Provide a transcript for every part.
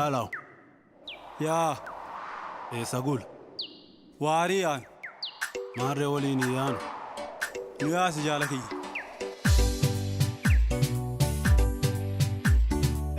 Jaalaw. Yaa. Eessa gula? Waarii yaan. Maarree waliin yaanu. Nu yaasi jaala kiyya.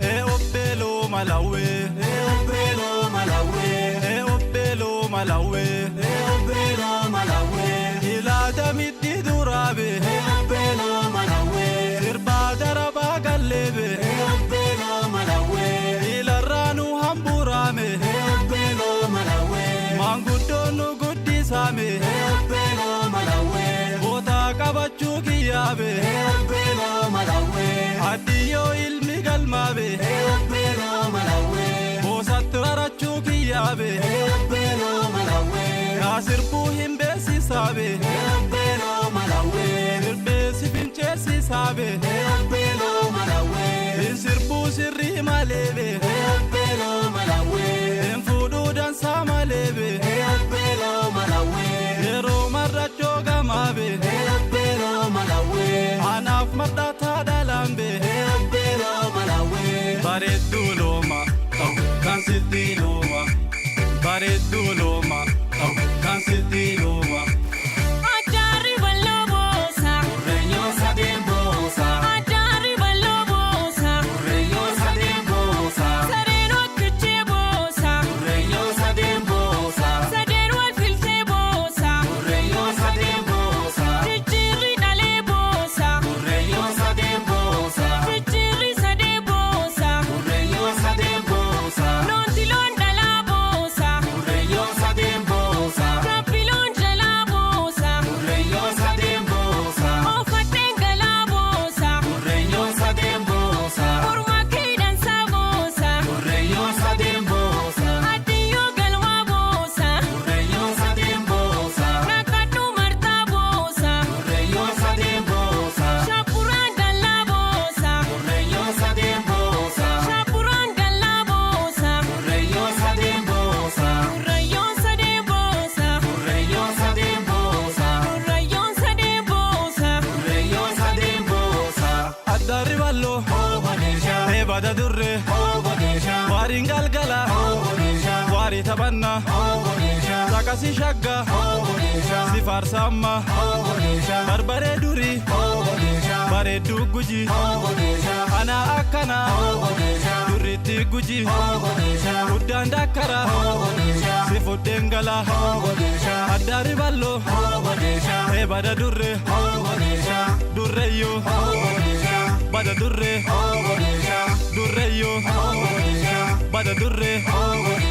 Ee obbeeloo malawwee. Ee obbeeloo malawwee. Ee obbeeloo malawwee. Ee obbeeloo malawwee. Ilaata mitti duraabe. Ee obbeeloo malawwee. Sirbaa darabaa galleebe. Ee obbeeloo malawwee. Ilarraa nu hamburaame. Ee obbeeloo malawwee. Maanguddoon nu guddisaame. Ee obbeeloo malawwee. Bootaa qabachuu kiyyaabe. Ee obbeeloo malawwee. Addiyyoo ilmi galmaabe. Ee obbeeloo malawwee. Boosatti rarachuu kiyyaabe. Ee obbeeloo malawwee. Kaasirbuu hin beeksisaabe. Ee obbeeloo malawwee. Sirbeessi fincheessisaabe. Ee obbeeloo malawwee. Hin sirbuu sirrii maleebe. Ee obbeeloo malawwee. Hin fuudhuu dansaa maleebe. Ee obbeeloo malawwee. Yeroo marrachoo gamaabe. Ee obbeeloo malawwee. Anaaf mardhataa dhalaambe. Ee obbeeloo malawwee. Bareedduu looma kan sitti looma. Bareedduu looma kan sitti looma. Ajaari bal'oo boosa. Renyoo sadeen boosa. Ajaari bal'oo boosa. Renyoo sadeen boosa. Sareen wakkichee boosa. Renyoo sadeen boosa. Sadeen wal filtee boosa. Renyoo sadeen boosa. Jijjiirri dhalee boosa. Renyoo sadeen boosa. Jijjiirri sadee boosa. Renyoo sadeen boosa. Loonti loon dhalaa boosa. Renyoo sadeen boosa. Rabbi loon jalaa boosa. Renyoo sadeen boosa. Ooffateen galaa boosa. Renyoo sadeen boosa. Morma keedhansaa boosa. Renyoo sadeen boosa. Addiyyoo galmaa boosa. Renyoo sadeen boosa. Rakkadhu martaa boosa. Renyoo sadeen boosa. Shaapuraan dallaa boosa. Renyoo sadeen boosa. Shaapuraan dallaa boosa. Renyoo sadeen boosa. Gurrayyoon sadee boosa. Renyoo sadeen boosa. Gurrayyoon sadee boosa. Renyoo sadeen boosa. Addaarri balloo. Oogodeesha. Ee bada durree. Oogodeesha. Waariin galgala. Oogodeesha. Waarii taphannaa. Oogodeesha. Caqasii shaggaa. Oogodeesha. Si faarsaammaa. Oogodeesha. Barbaree durii. Oogodeesha. Bareedduu guji. Oogodeesha. Anaa akkanaa. Oogodeesha. Durriitti guji. Oogodeesha. Guddaan dakkaraa. Oogodeesha. Si fudheen galaa. Oogodeesha. Addaarri balloo. Oogodeesha. Ee bada durree. Oogodeesha. Durreeyyoo. Oogodeesha. Bada durree. Oogodeesha. Durreeyyoo. Oogodeesha. Bada durree. Oogodeesha.